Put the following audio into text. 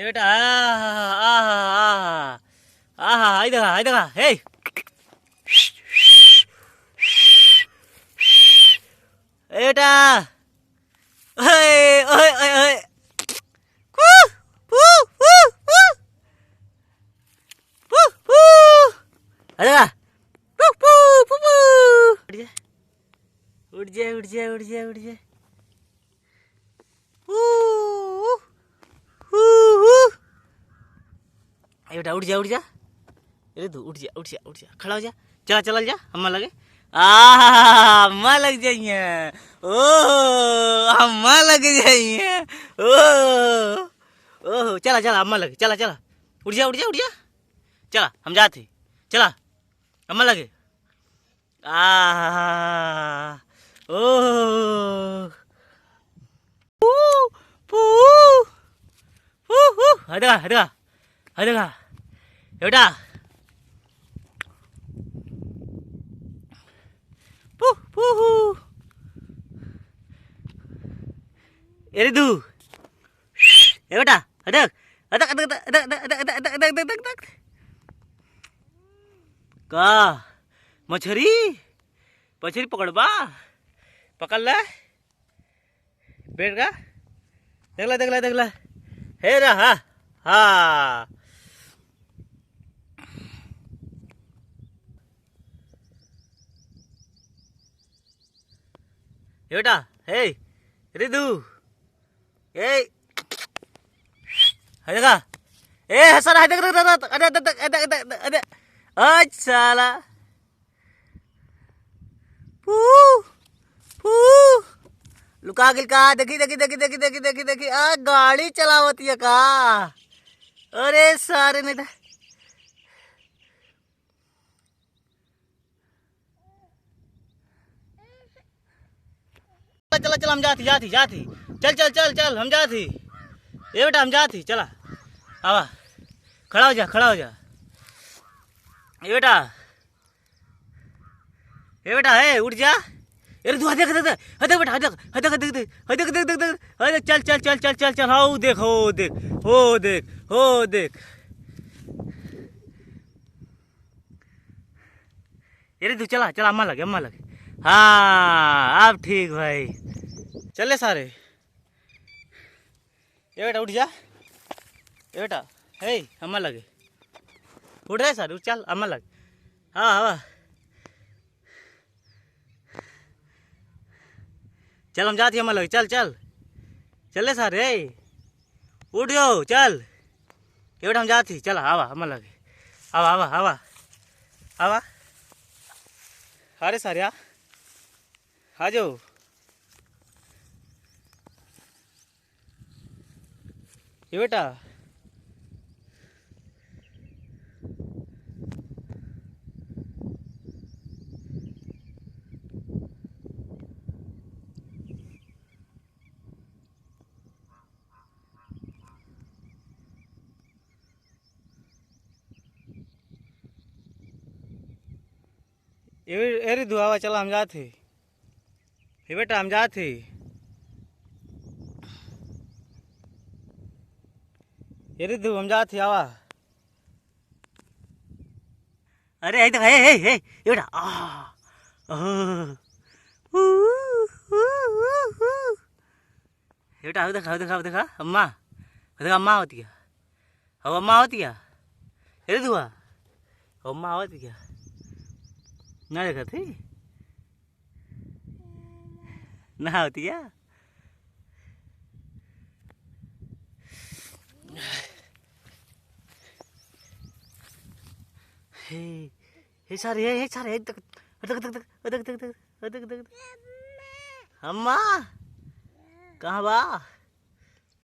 ए बेटा आहा आहा आहा आई देखा आई देखा हे ए बेटा ओए ओए ओए ओए कू पू पू पू पू पू अरे वाह पू पू पू पू उठ जा उठ जा उठ जा उठ जा उठ जा ऊ ऊ ऊ ए बेटा उठ जा उठ जा अरे तू उठ जा उठ जा उठ जा खड़ा हो जा चला चला जा अम्मा लगे आ अम्मा लग जाइए ओ अम्मा लग जाइए ओ ओहो चला चला अम्मा लगे चला चला उठ जा उठ जा उठ जा चला हम जाते चला अम्मा लगे आ ओ पू पू पू पू हदगा हदगा हदगा बेटा पू पू अरे दू ए बेटा हदक हदक हदक हदक हदक हदक हदक हदक हदक का मछरी मछरी पकड़बा पकड़ ले बैठ गा देख ले देख ले देख ले हे रहा हाँ ए बेटा हे रिदू ए देखा ए हसन है देख देख देख अरे देख देख देख अरे आज साला पू पू लुका गिल का देखी देखी देखी देखी देखी देखी देखी आ गाड़ी चलावती है का अरे सारे नहीं था चला चला हम जाती जाती जाती चल चल चल चल हम जाती ए बेटा हम जाती चला आवा खड़ा हो जा खड़ा हो जा ए बेटा हे उठ जा अरे तू देख देख देख बेटा देख देख देख देख देख देख देख देख अरे चल चल चल चल चल चल how देख हो देख हो देख हो देख अरे तू चला चला अम्मा लगे अम्मा लगे हाँ अब ठीक भाई चले सारे ए बेटा उठ जा ए बेटा हे अम्मा लगे उठ रहे सारे उठ चल अम्मा लगे हाँ हाँ चल हम जाते हैं अम्मा लगे चल चल चले सारे उठ जाओ चल ए बेटा हम जाते चल आवा अम्मा लगे आवा आवा आवा आवा अरे सारे आ आ जाओ ये बेटा अरे दुआवा चला हम जाते हे बेटा हम जाते अरे दु हम जाते आवा अरे हे हे हे हे बेटा आ बेटा देखा देखा देखा अम्मा देखा अम्मा होती क्या हो अम्मा होती क्या अरे दुआ अम्मा होती क्या ना देखा थी ना होती क्या हे हे सारे हे सारे देख देख देख देख देख देख देख देख देख अम्मा कहाँ बा।